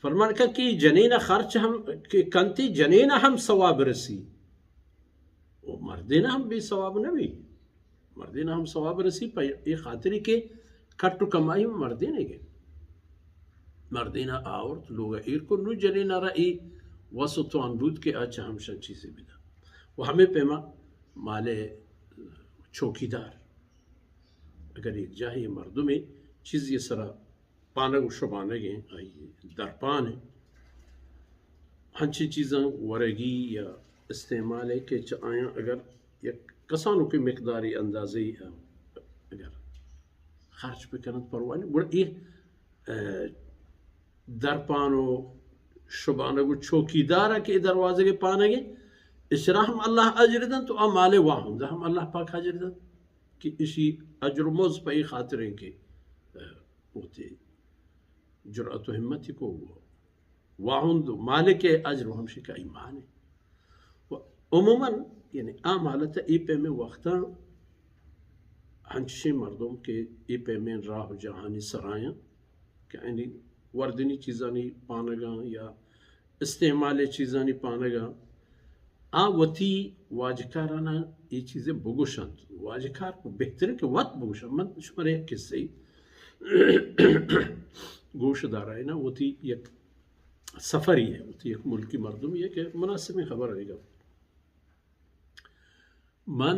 فرمان کن کہ جنین خرچ ہم کہ کنتی، جنین ہم ثواب رسی، و مردین ہم بے ثواب نبی۔ مردین ہم ثواب رسی، پہ اے خاطری کہ کٹ و کمائی مردین گے۔ مردین آورت لوگ ایر کو، نو جنین را ای وس و توان بود کہ آ چہ ہمشن چیزی بدا۔ و ہمیں پیما مال چوکیدار، اگر یک جاہی مردمی چیزی سرا پانگ و شبانگیں، آئی درپان انت، ہنچیں چیزاں ورگی یا استعمال ہے کہ چہ آیاں اگر یک کسانوکیں مقداری اندازے اگر خرچ بکنت پرواہ نہیں، گڑا اے، اے، درپان و شبانگ و چوکیدار کہ اے دروازگ پانگیں، اشرا ہم اللہ اجر دنت و آ مال واہند ہم اللہ پاک اجر دنت کہ اشی اجر و مز پہ اے خاطریں کہ، اے، وتی جرأت و ہمتی کو، واہند و مالک اجر و ہمشی کہ ایمان۔ و عموماً یعنی آ مالت اے پیمیں وقتاں ہنچشیں مردم کہ اے پیمیں راہ و جاہانی سرایاں کہ یعنی وردنی چیزانی پانگاں یا استعمال چیزانی پانگاں، آ وتی واجکارانا اے چیزے بگوشنت۔ واجکار کو بہتر کہ وت بگوشنت۔ من شمارا یک قصے گوش دارائنا، وتی یک سفری ہے، وتی یک ملکی مردمی ہے کہ مناسبیں خبر ہے گا۔ من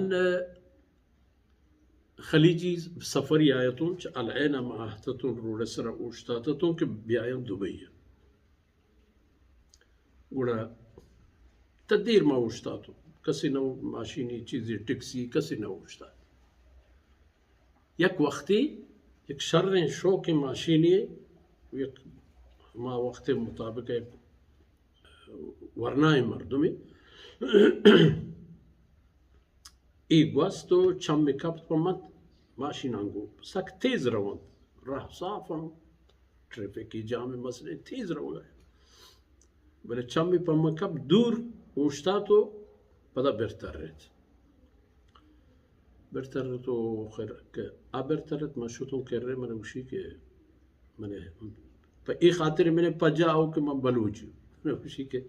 خلیجی سفری آیتوں، چہ العین ما آہتتوں، روڈ سرا اوشتاتتوں کہ بیایاں دبئی۔ گڑا تا دیر ما اوشتاتوں، کسی نہ، ماشینی چیزی ٹیکسی کسی نہ اوشتات۔ یک وقتی یک شریں شوکیں ماشینی، یک ہما وقت مطابق یک ورنائیں مردمی اے گوست و چمی کپت پہ من، ماشیناں گوں سک تیز رونت، راہ صاف انت، ٹریفکی جام مسئلہ تیز روگ ء، بلے چمی پہ من کپت، دور اوشتات و پدا برترت۔ برترت و خیر کہ آ برترت، من شتوں کرے، من گوشی کہ من پہ اے خاطر من پجا آؤ کہ من بلوچی، من گوشی کہ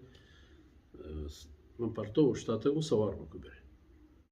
من پرتو اوشتاتگ و سوار بکو برے۔